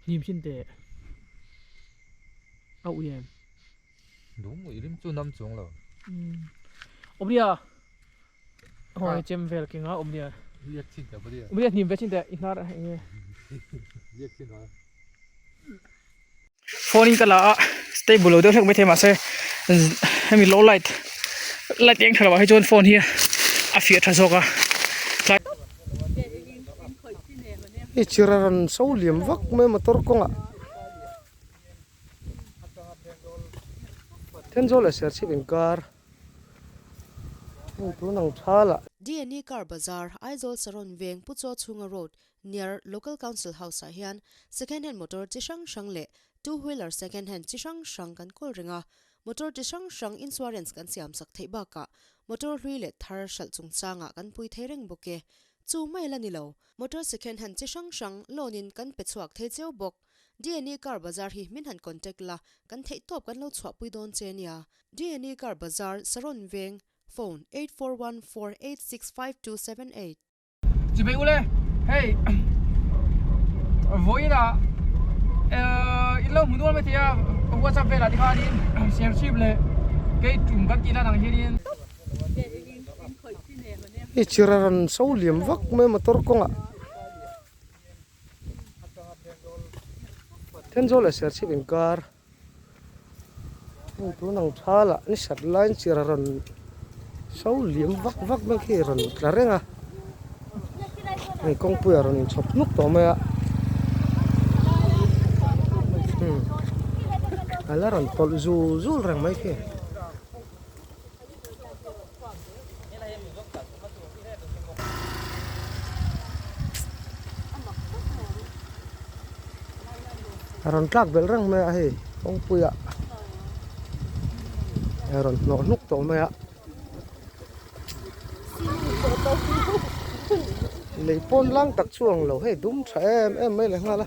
Hnim chin teh a ui em? Lung ui rim chu nam chuang lo. Awmnia hawi chem vel kenga awmnia. Liak chin teh pawh Awmnia hnim ve chin teh i hnar eng nge. Liak chin a. Phone in ka la a stable lo deuh hlek maithei mahse hemi low light light eng tha lo ah hi chuan phone hi a fiah tha zawk a tlai. I chir a rawn so liam vak mai motor kawngah Thenzawl leh Serchhip inkar hei tun ang thalah. DNA Car Bazar, Aizawl Saron Veng Pu Chaw Chhunga Road Near Local Council House ah hian Second Hand motor chi hrang hrang leh Two Wheeler Second Hand chi hrang hrang kan kawl reng a, motor chi hrang hrang insurance kan siam sak theih bakah motor hlui leh thar hralh chungchangah kan pui thei reng bawk e. Chu mai la ni lo, motor second hand chi hrang hrang loan in kan pe chhuak thei cheu bawk. DNA Car Bazar hi min han contact la, kan theihtawp kan lo chhuahpui dawn che nia. DNA Car Bazar, Saron Veng, Phone, 8414865278. Chibei ule hei vawiinah in lo hmu nual mai thei a whatsapp velah te khanin serchhip leh kei tum kan tih lan ang hianin. I chir a rawn so liam vak mai motor kawngah Thenzawl leh Serchhip inkar Hei tun ang thalah ni sat laiin chir a rawn so liam vak vak mai khi a rawn tla reng a hei kawngpui a rawn inchhawp hnuk tawh mai a hmm a la rawn tawlh zul zul reng mai khi. A rawn tlak belh reng mai a hei kawngpuiah a rawn hnawh hnuk tawh mai a lei pawn lang tak chu ang lo hei dum tha em em mai leh nghal a.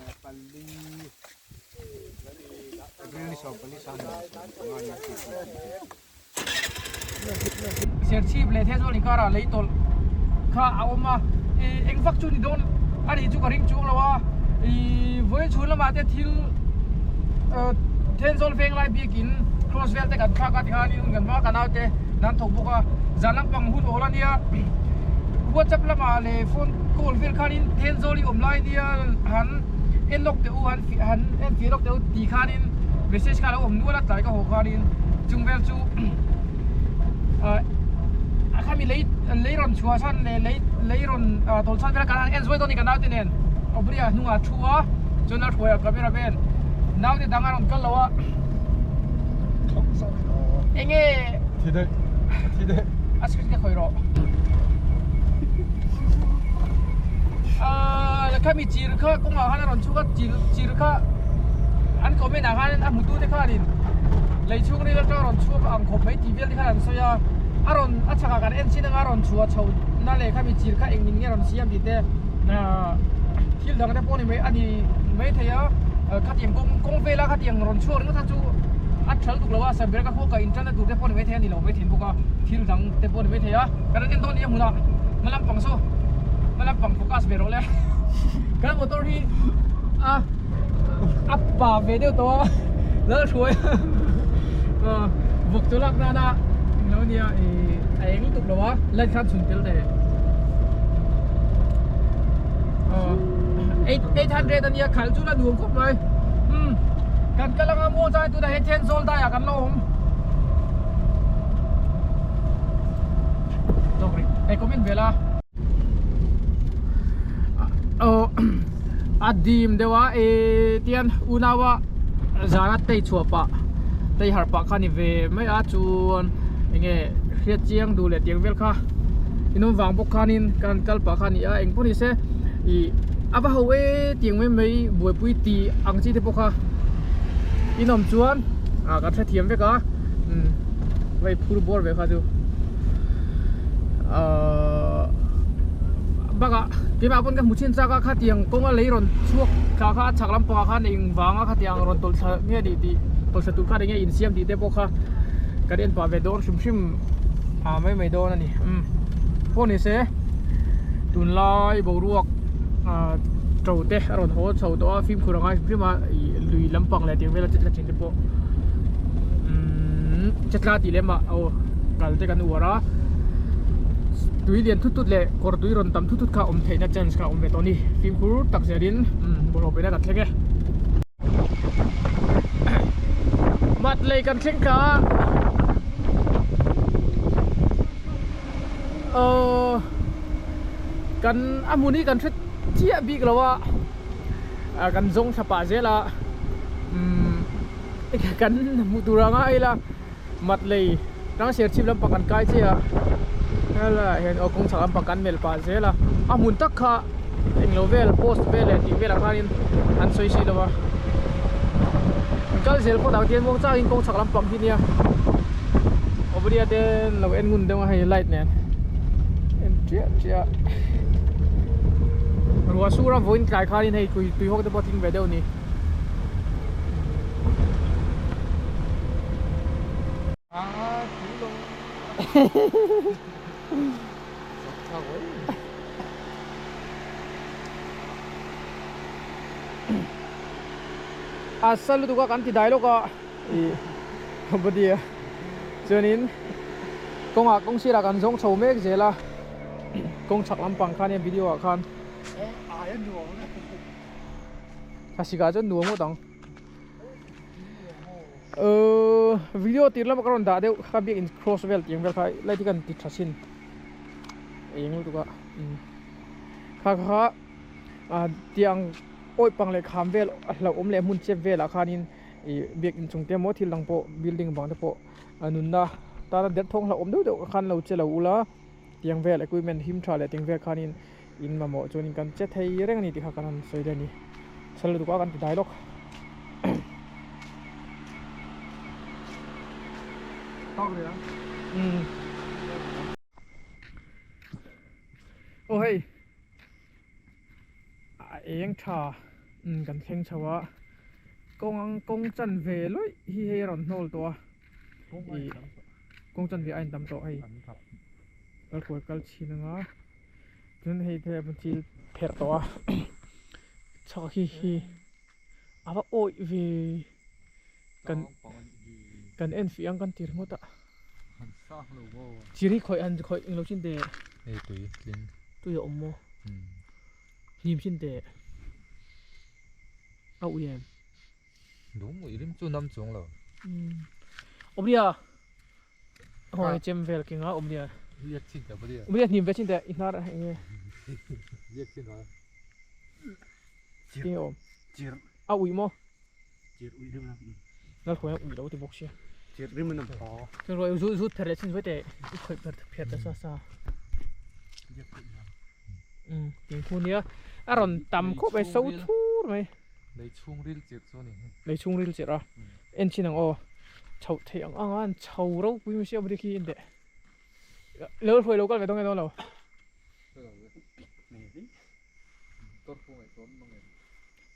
Serchhip leh Thenzawl inkarah lei tawlh kha a awm a, ih eng vak chu ni dawn a nih chu ka ring chuang lo a, ih vawiin chhun lamah te thil Thenzawl veng lai biakin cross vel te kan thlak a tikhan in kan hma kan naute nan thawk bawk a, zan lampang hun awl a nia WhatsApp lamah leh phone call vel khanin Thenzawl i awm lai nia han en lawk teh u han han en fih lawk teh u tih khanin message kha a lo awm nual a tlai ka haw khanin. Chung vel chu a khami lei lei rawn chhuah chhan leh lei lei rawn tawl chhan vel kan han en zuai dawn a ni ka naute nen Aubrey-a hnungah a thu a chuan a hruai a camera vel naute dang a rawn kal lo a enge thi daih thi daih a screen ka khawih rawh khami chir kha kawngah khan a rawn chhuk a chir chir kha an comment ah khan a hmutu te khanin lei chhung ril atanga rawn chhuak ang khawp mai tih vel te khan an sawi a a rawn a chhakah kan en chin anga a rawn chhuah chho na leh khami chir kha engin nge rawn siam tih te thil dang te pawh ni mai a ni maithei a khatiang kawng kawng vela khatiang rawn chhuak ringawt kha chu a thal tuk lo a saber ka khaw ka in tan na tur te pawh ni maithei a ni lo maithei bawk a thil dang te pawh ni maithei a kan en dawn ni a hmunah hma lampang saw hma lampang focus ve rawh le kan motor hi a a pa ve deuh tawh a lal hruai a vawk chu lak nana englo ania ih a eng lutuk lo a light khan chhun tel teh aw 800 ania khalh chu la nuam khawp mai umm kan kal anga maw chai tunah hian Thenzawl daiah kan la awm tawk rih hei comment vel a. Aw a dim deuh a eh tian unaua zana tei chhuah pah tei harh pah kha a ni ve mai a chuan enge hriat chiang duh leh tiang vel kha inawm vang bawk khanin kan kal pah kha a ni a engpawh ni se ih a va ho e tiang mai mai buaipui tih ang chi te pawh kha inawm chuan ah kan hrethiam vek a umm vai phur bawr ve kha chu ahh bakah keimah pawn ka hmu chhin chak a khatiang kawnga lei rawn chhuak thla kha a chhak lampangah khan eng vanga khatiang rawn tawlh thla nge tih tih tawlh thla tur khan enge insiam tih te pawh kha kan en pah ve dawn hrim hrim ah mai mai dawn a ni umm pawh ni se tunlai boruak ah. To te a rawn haw chho tawh a fimkhur a ngai hrim hrim a ih lui lampang leh tiang vela chetla thin te pawh umm chetla tih lem ah aw kal te kan uar a tui lian thut thut leh kawr tui rawn tam thut thut kha awm theih na chance kha a awm ve tawh a ni fimkhur tak zel in umm bawlhhlawh peihna kan thleng e mat lei kan thleng ta a Aww kan a hmun hi kan hre chiah bik lo a ah kan zawng thla pah zel a umm kan hmuh tur ang a ila mat lei tang serchhip lampang kan kai chiah a helaiah hian aw kawng chhak lampang kan melh pah zel a a hmun tak kha englo vel post vel leh tih velah khanin an sawi si lo a kal zel pawh dang te hian muang changin kawng chhak lampang hi nia Obelia te an lo en ngun deuh a hei light nen en chiah chiah ruah sur a vawiin tlai khanin hei tui tui hawk te pawh a tling ve deuh a ni. A sa lutuk a kan ti dai lawk a ih body a chuanin kawngah kawng sirah kan zawng chho mek zel a kawng chhak lampang khan hian video ah khan thlasik ah chuan nuam ngawt ang uhh video tir lama ka rawn dah deuh kha biakin cross vel tih ang vel kha light hi ka han ti tha thin eng lutuk a umm kha kha ah tiang awih pang leh kham vel a hlauhawm leh hmun chep velah khanin ih biakin chung te emaw thil dang pawh building bang te pawh a nunna tana derthawng hlauhawm deuh deuh khan lo che lo ula tiang vel equipment him tha leh tiang vel khanin in mamawh chuanin kan che thei reng a ni tih kha kan han sawi leh a ni sal lutuk a kan ti dai lawk. Aw hei a eng tha kan thleng chho a kawng ang kawng chanve lawih hi hei a rawn hnawl tawh a ih kawng chanve a intam tawh hei kal kual kal chhin anga chuan hei te a thil pherh tawh a chhak hi hi a va awih ve kan kan en fih ang kan ti ringawt a chiri khawih han khawih englo chin teh hei tui tling tui a awm maw hnim chin teh a ui em lung ui rim chu nam chuang lo awmnia hawi chem vel kenga awmnia liak chin teh bawlh awmnia hnim ve chin teh i hnar enge liak chin rawh tinge awm a ui maw Lalkhuai a ui lo ti bawk sia. Chuan ruai zut zut pher leh chin zui teh i khawih pher pher ta sa sa. Um ting khu nia a rawn tam khawp mai so thur mai. Lei chhung ril chirh chu a ni. Lei chhung ril chirh a en chin ang aw chhoh theih ang ang a an chho ropui mai sia bawk khi en teh. Lalhruai lo kal ve dawn nge dawn lo.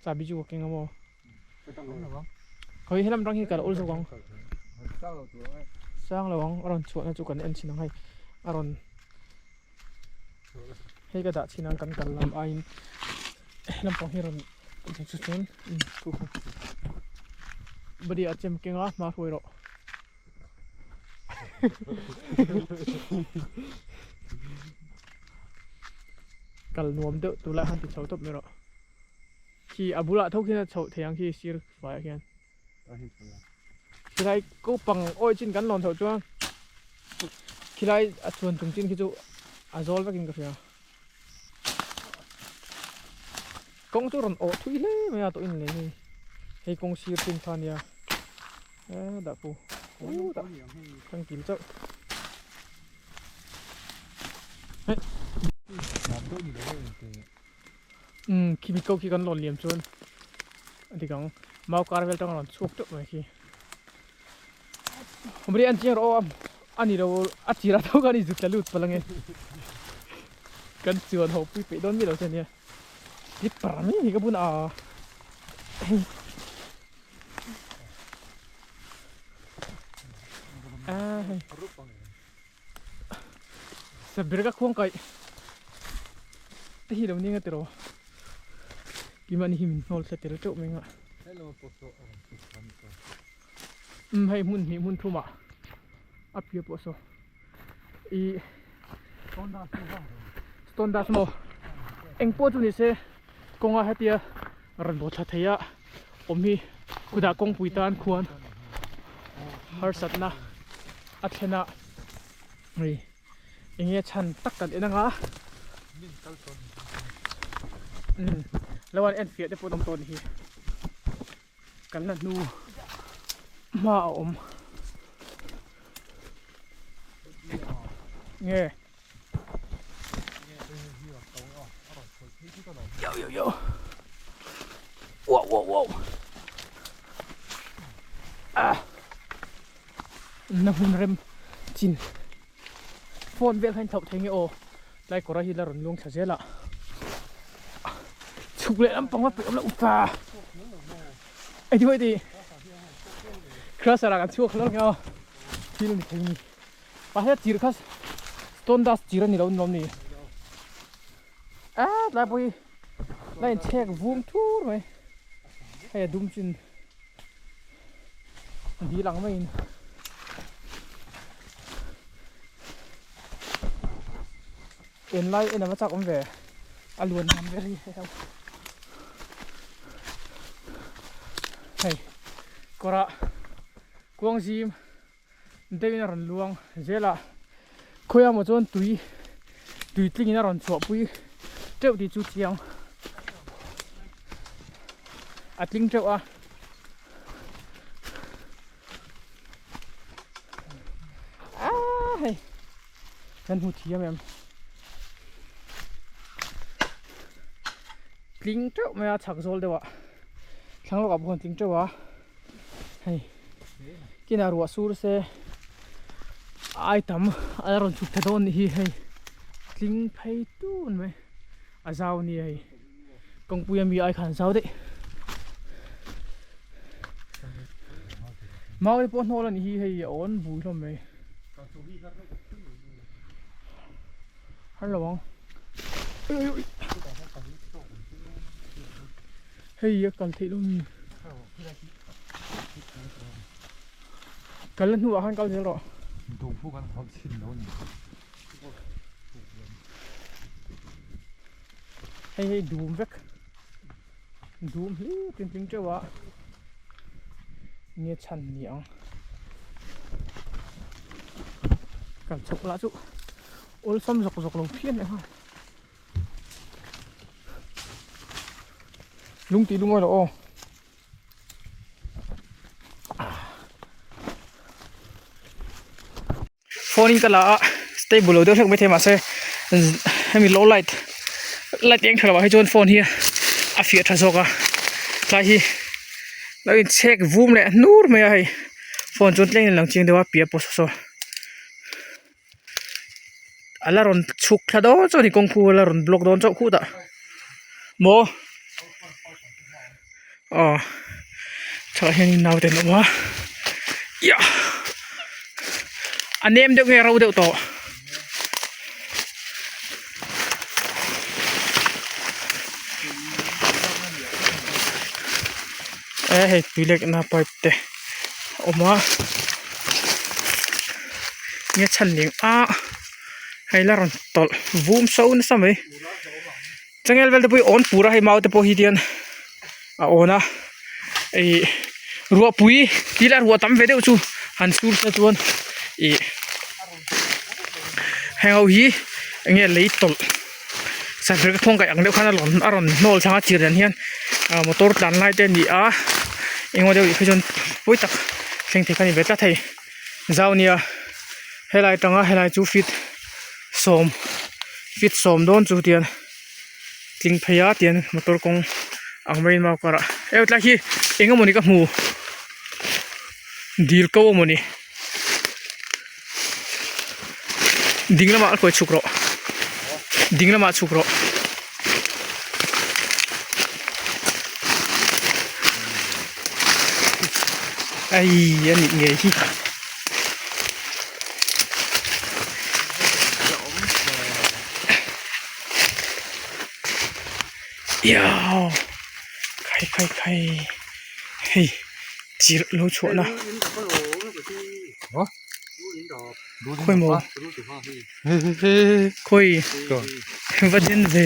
Chabi chu ka keng a maw? Khawi helam rang hi kal awl zawk ang. Sang lo ang a rawn chhuahna chu kan en chhin ang hei a rawn hei ka dah chhin ang kan kal lam aiin helam pang hi rawn chu chuan body a chem keng a hma hruai rawh. Kal nuam deuh tur lai han ti chho tawp mai rawh. Khi a bulah tho khian a chhoh thei ang khi sir faiah khian. Khilai kopang awih chin kan lawn tho chuan khilai a chuan chung chin khi chu a zawl vekin ka hria. Kawng chu rawn awh thui hle mai a tawh in lei hei. Hei kawng sir chin kha ania. E dah pu. U dah. Thang kil chauh. Hei. Um khi mi ko khi kan lawn liam chuan a dik ang. Mau kar vel tang rawn chhuak teuh mai khi. Awmri an chiang rawh aw a ni lo a chirah tho khan i zut tla lut palh ange. Kan chuan ho pui peih dawn mi lo che ania. Slipper mai hi ka bun a. A hei. Sabir ka khuang kaih. Te hi lo ning a tiraw. Kimani hi min hnawl thla tel teuh mai ngah. Umm hei hmun hnih hmun thumah a piah pawh saw ih stone dust maw eng pawh chu ni se kawnga hetia rawn bawh thla thei a awm hi khutah kawngpui tan khuan harsatna a thlen a hei eng nge chhan tak kan en anga umm lo an en fiah te pawh an awm tawh a ni hi. Kan la hnu hma a awm nge yo yo yo wow wow wow ah na hmun rem chin phone vel kha in thlauh thei nge aw tlai kawr a hi la rawn luang thla zel a chhuk leh lampang va peih awm loh upa ei ti ti crusher ah kan chhuak hlawm nge aw thil ni thei ni mahse chir kha stone dust chir a ni lo ni lawm ni a tlai pawh hi la in chhek vum thur mai hei a dum chin dil ang maiin En lai en ava chak awm ve a luan nam ber hi hei ho hei kawrah kuang zim deuhin a rawn luang zel a khawiah maw chuan tui tui tlingin a rawn chhuahpui teuh tih chu chiang a tling teuh a. Ah hei kan hmu thiam em tling teuh mai a chhak zawl deuh ah thlang lawkah pawh khuan tling teuh a hei kinah ruah sur se ai tam a rawn chhuk thla dawn anih hi hei tling phei tun mai a zau ania hei. Kawngpui ami ai khan zau daih. Mau te pawh hnawl anih hi hei a awn bui hlawm mai. Har lo ang. Hei a kal theih lo mi. Kal na hnuah khan kal zel rawh. Duhphu kan thawk chhin lo ni. Hei hei dum vek dum hlir tin tling teuh a nge chhan ni ang kal chhuk lah chu awlsam zawk zawk lo phian leh nghal lung tih lungawi loh aw. Phone in ka la a stable lo deuh hlek maithei mahse hemi low light light eng tha lo ah hi chuan phone hi a fiah tha zawk a tlai hi lo in chhek vum leh hnur mai a hei phone chuan tlem in lang chiang deuh a piah pawh saw saw a la rawn chhuk thla dawn chuan kawng khu a la rawn block dawn chauh khutah maw aw chhuah hian naute an awm a iah a nem deuh nge a ro deuh tawh e hei tui lekna pipe te a awm a nge chhan ning a hei la rawn tawlh vum so nasa mai. Changel vel te pawh hi awn pur a hei mau te pawh hi tian a awn a ih ruahpui tih lah ruah tam ve deuh chu han sur se chuan ih heng ho hi eng nge lei tawlh sangher ka khuang kaih ang deuh khan a rawn a rawn hnawl chang a chir dan hian ah motor tlan lai te a ni a eng emaw deuh ih phei chuan pawi tak thleng thei kha a ni ve tlat hei zau nia helai atanga helai chu feet sawm feet sawm dawn chu tian tling phei a tian motor kawng ang maiin mau karah hei tlai hi eng emawni ka hmu dil ko emawni ding lamah a kawi chhuk rawh ding lamah chhuk rawh. Ai a nih ngei hi. Iau. Khai khai khai hei chirh lo chhuahna khawi maw khawi va den ve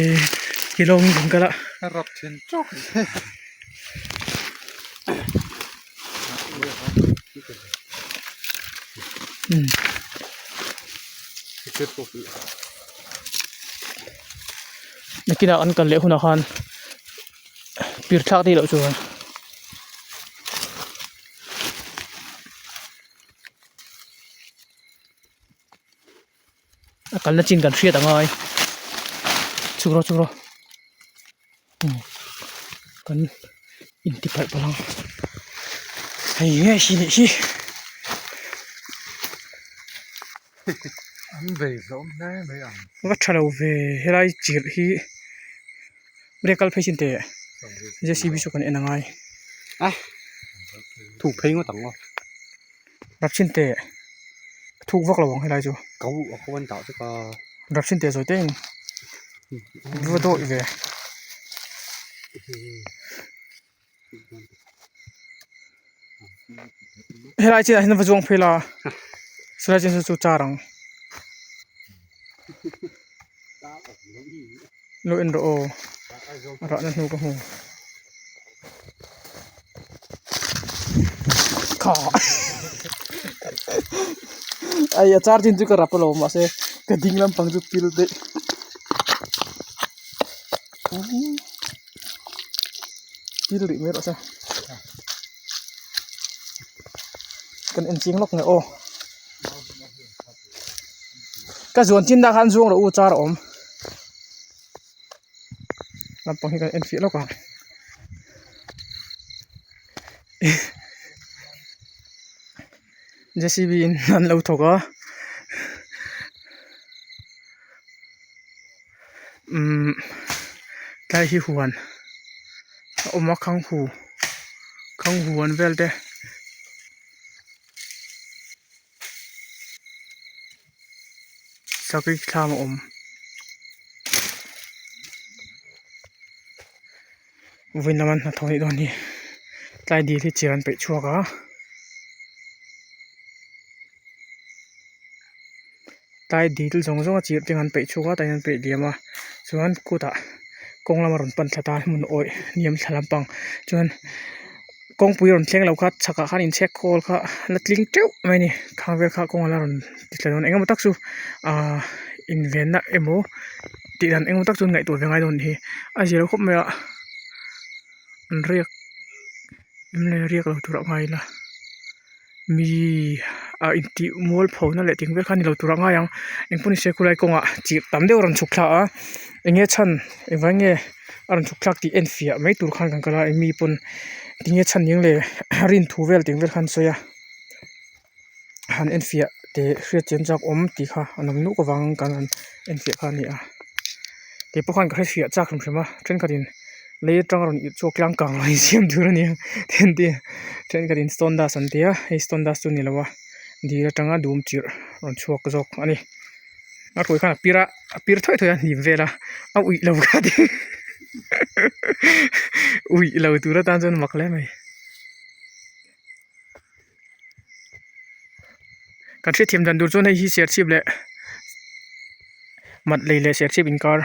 kilawng in kan kal a. Nakinah an kal leh hunah khan pir thlak daih loh chuan a kalna chin kan hriat angai chhuk rawh chhuk rawh kan inti palh palh ang hei nge hi nih hi. An bei hlawm hle mai ang. Va tha lo ve helai chirh hi ria kal phei sin teh J C B chu kan en a ngai a thuk phei ngawt ang aw rap chin teh thuk vak lo ang helai chu ko a ko an dah vek a rap chin teh zawi te in va dawih ve. Helai chinah hian va zuang phei la chulai chin chu char ang lo en rawh aw a rahna hnu ka hmu kha ai a char chin chu ka rap alawm mahse ka ding lampang chu pil daih. Pil rih mai rawh se kan en ching lawk nge aw ka zuan chin dah khan zuang rawh u char a awm lampang hi kan en fiah lawk ang J C B in an lo thawk a. Umm tlai hi huan a awm a khang hu khang huan vel te sakhi thlam a awm vawiin lama hnathawh anih dawn hi tlai dil hi chair an peih chhuak a. Tlai dil zawng zawng a chirh te an peih chhuak a tah hian an peih liam a chuan kutah kawng lama rawn pan thla ta hmun awih hniam thla lampang chuan kawngpui rawn thleng lo kha chhakah khan inchhek khawl kha la tling teuh mai a ni khang vel kha kawng ala rawn ti thla dawn engemaw tak chu ahh invenna emaw tih dan engemaw tak chu an ngaihtuah ve ngai dawn a ni hi a zir khawp mai a an riak riak lo tur ah ngai ila. Mi a intih mual phona leh ting vel kha a ni lo tur a ngai ang engpawh ni se khulai kawngah chirh tam deuh a rawn chhuk thla a eng nge chhan engvang nge a rawn chhuk thlak tih en fiah mai tur khan kan kal a mi pawn tinge chhan eng leh rin thu vel ting vel khan an sawi a han en fiah teh hriat chian chak awm tih kha an awm nuk avang kan han en fiah kha a ni a keipawh khan ka hre fiah chak hrim hrim a thenkhatin. Lei atanga rawn irh chhuak tlang kang rawn insiam tur a ni a then te thenkhatin stone dust an ti a hei stone dust chu a ni lo a dil atanga dum chirh rawn chhuak zawk a ni a hruai khan a pir a a pir thawi thawi a hnim vel a a uih lo kha ti uih lo tur atan chuan mak hle mai kan hriatthiam dan tur chuan hei hi serchhip leh mat lei leh serchhip inkar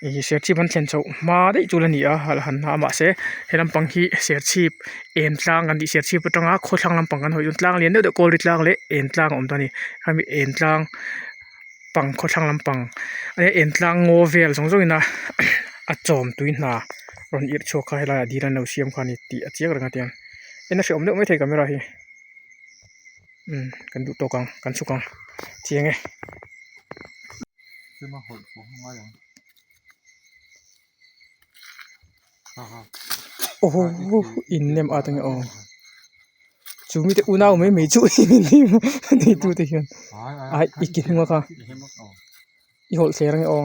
ih serchhip an thlen chhoh hma daih chu la ni a hal han a mahse he lampang hi serchhip en tlang kan tih serchhip atanga khawthlang lampang kan hawi chuan tlang lian deuh deuh kawlri tlang leh en tlang a awm ta a ni khami en tlang pang khawthlang lampang en tlang ngaw vel zawng zawng ina a chawm tui hna rawn irh chhuak kha helaiah dil an lo siam kha a ni tih a chiang reng a tiang. En a hrehawm deuh maithei camera hi umm kan duh tawk ang kan chhuk ang chiang e. Aw in nem at ange aw chu mite unau mai mai chu neitu te hian ai i ki hnung a kha i hawlh thler ange aw.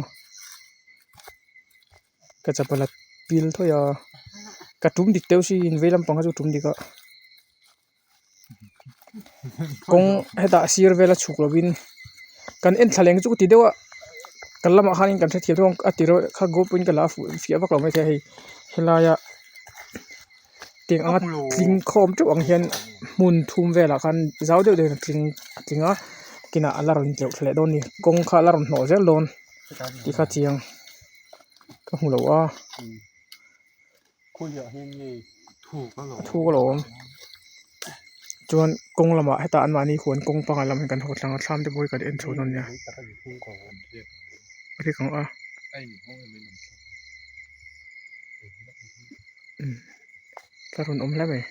Ka chapal a pil thawi a ka tum dik deuh si in vei lampang kha chu tum dik a kawng hetah sir vela chhuk lovin kan en thla leng chu ka ti deuh a kan lamah khanin kan hrethiam deuh ang a ti reuh kha group in ka la a fuh fiah vak lo maithei a hei helaia. Hetiang anga tling khawm teuh ang hian hmun thum velah khan zau deuh deuhin a tling a tling a kinah a la rawn tleuh thla leh dawn a ni kawng kha a la rawn hnawh zel dawn tih kha chiang ka hmu lo a. Thuk alawm chuan kawng lamah hetah anmahni huan kawng pangngai lam hi kan haw tlang a thlam te pawh hi kan en chho dawn nia a rik ang a. Tla rawn awm hle mai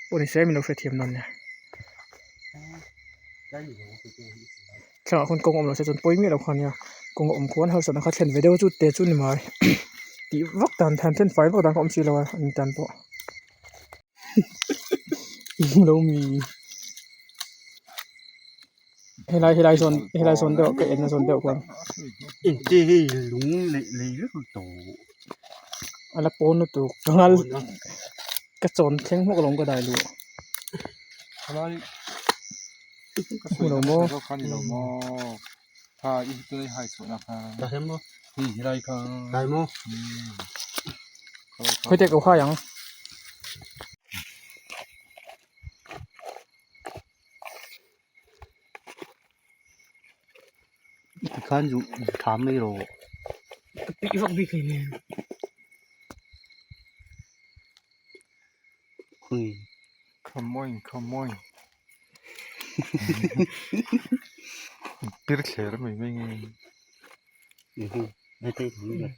pawh ni se min lo hrethiam dawn nia thlangah khawn kawng awm lo se chuan pawi miah lo kha nia kawng a awm khuan harsatna kha thlen ve deuh a chu te chu ni mai tih vak dan han thlen fai vak dan kha awm si lo a an tan pawh lo mi helai helai zawn helai zawn deuh ka enna zawn deuh khuan Engte hei lung leh lei vek tawh a la pawn lutuk ka ngal ka chawn thleng hmawk alawm ka dai luh hmu lo maw khawi te ko khai ang. Tikhan zu tha mai rawh. Ka pih vak bik hei nen. Khui. Come on, come on. Pir thler mai mai nge. Hei te hi.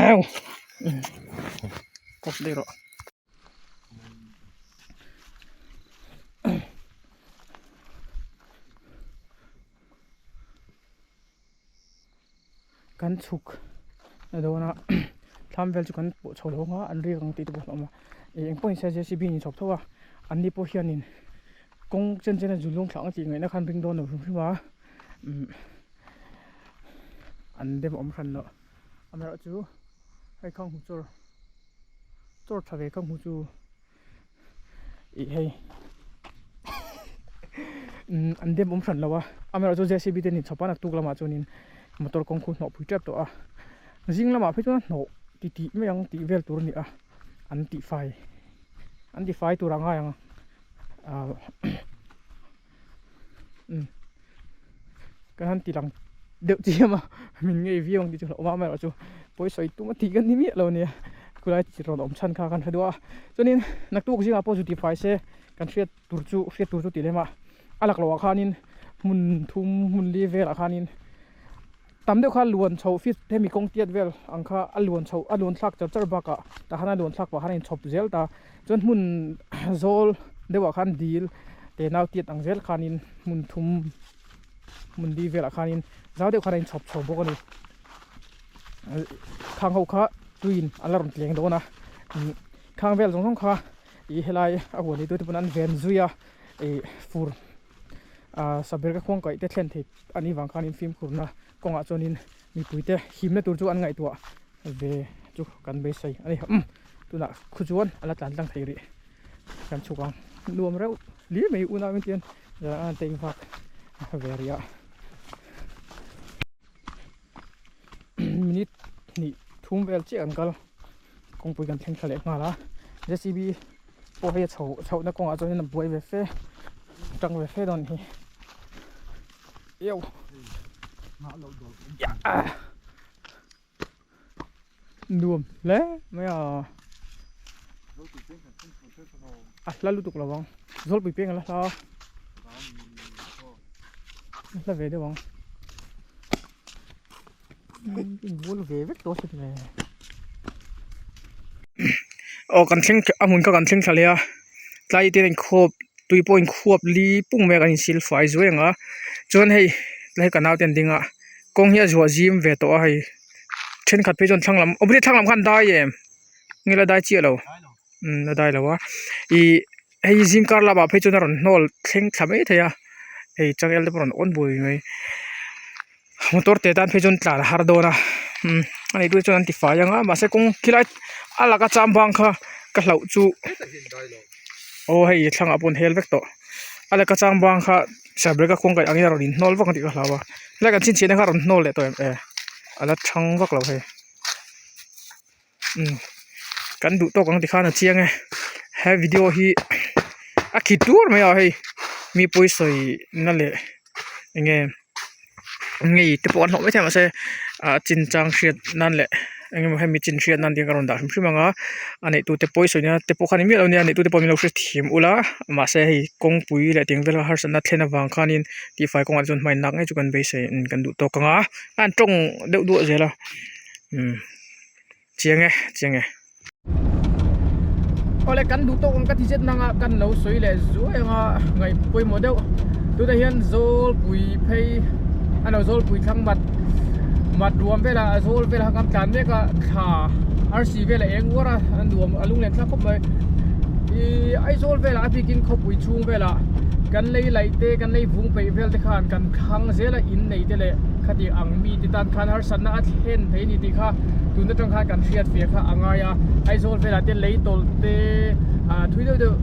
Au Post daih rawh. Kan chhuk na dawn a thlam vel chu kan pawh chho lo ang a an riak ang tih te pawh a awm a ih eng pawh ni se j c b in chhawp tho a an ni pawh hianin kawng chen chen a zu lung thlak ang tih ngaihna khan ring dawn lo hrim hrim a umm an dem awm hran loh amaherawhchu hei khang hmu chawr chawr tha ve khang hmu chu. Ih hei umm an dem awm hran lo a amaherawh chu jcb te an inchhawp a naktuk lamah chuanin motor kawng khu hnawh phui tep tawh a zing lamah phei chuan hnawh ti tih mai ang tih vel tur a ni a an tihfai an tihfai tur a ngai ang ah umm kan han ti lang deuh chiam a min ngei viau ang tih chu hlauh awm a amaherawh chu pawisawi tum a tih ka ni miah lo ania khulai chi rawn awm chhan kha kan hre duh a chuanin naktuk zingah pawh zu ti fai se kan hriat tur chu hriat tur chu tih lem a a lak loh ah khanin hmun thum hmun li velah khanin tam deuh kha luan chho fit hemi kawng tiat vel ang kha a luan chho a luan thlak char char bakah tah khan a luan thlak pah khan a inchhawp zel ta chuan hmun zawl deuhah khan dil te nau tiat ang zel khanin hmun thum hmun li velah khanin zau deuh khan a inchhawp chho bawk a ni khang ho kha tuiin a la rawn tleng dawn a khang vel zawng zawng kha ih helai a huan neitu te pawn an ven zui a ih fur. Ahh saber ka khuang kaih te thlen thei a nih vang khanin fimkhurna kawngah chuanin mipuite himna tur chu an ngaihtuah ve chu kan beisei a ni. Umm tunah khu chuan a la tlan tlang thei rih kan chhuk ang nuam reuh hlir mai unau in tian zan a tei vak ve rih a minute hnih thum vel chiah kan kal kawngpui kan thleng thla leh nghal a J C B pawh hei a chho chhohna kawngah chuan a buai ve fe tang ve fe dawn hi eo nuam hle mai a a hla lutuk lo ang zawlpui peng a la hla a hla ve deuh ang bul ve vek tawh a ni aw kan thleng a hmun kha kan thleng thla leh a tlai te in khuap tui pawh in khuap li pung mai a kan insil fai zuai ang a chuan hei tlai ka naute an ding a kawng hi a zuah zim ve tawh a hei thenkhat phei chuan thlang lam aw thlang lam khan dai em nge la dai chiah lo umm la dai lo a ih hei zingkar lamah phei chuan a rawn hnawl thleng thla mai thei a hei changel te pawh a rawn awn bui mai. Motor te tan phei chuan tlan a har dawn a umm a nei tu chuan an ti fai ang a mahse kawng khilai a laka cham bang kha ka hlauh chu aw hei thlangah pawh an hel vek tawh a laka chang bang kha cyber ka kawng kaih angin a rawn inhnawl vak ang tih ka hlau a helai kan chhinchhiahna kha a rawn hnawl leh tawh em e a la thang vak lo hei umm kan duh tawk ang tikhan a chiang e he video hi a khi tur mai a hei mi pawi sawi na leh eng nge ngei te pawh an hlawh maithei a mahse ah chinchang hriat nan leh eng emaw hemi chin hriat nan te ka rawn dah hrim hrim ang a a neih tute pawi sawi na te pawh kha ni miah lo nia a neih tute pawh min lo hrethiam ula mahse hei kawngpui leh tiang vel harsatna thlen avang khanin tihfai kawngah te chuan hma in lak ngei chu kan beisei kan duh tawk ang a a an tawng deuh duah zel a umm. Chiang e, chiang e. Awle kan duh tawk ang ka ti zet nanga kan lo sawi leh zuai anga ngaih pawimawh deuh. Tunah hian Zawlpui phei a lo Zawlpui thlang mat mat ruam velah zawl velah kha kan tlan mek a thla arsi velah eng uar a a nuam a lunglen thlak khawp mai. Ihh Aizawl velah a bikin khawpui chhung velah kan lei laih te kan lei vung peih vel te khan kan thlang zel a innei te leh khati ang mi te tan khan harsatna a thlen thei a ni tih kha tun atang khan kan hriat ve kha a ngai a Aizawl velah te lei tawlh te ah thui deuh deuh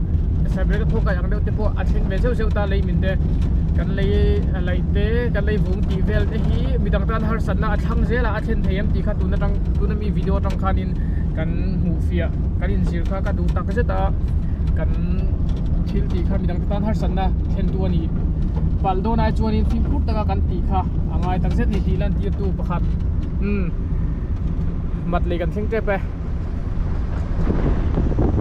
cyber ka thawk ang deuh te pawh a thleng ve zeuh zeuh ta lei min te kan lei laih te kan lei vung tih vel te hi midang tan harsatna a thlang zel a a thlen thei em tih kha tun atang tuna mi video atang khanin kan hmuh fiah kan inzir kha ka duh tak zet a kan thil tih kha midang te tan harsatna thlen tu a ni palh dawn ai chuanin fimkhur taka kan tih kha a ngai tak zet ni tih lan tir tu pakhat umm mat lei kan thleng tep e.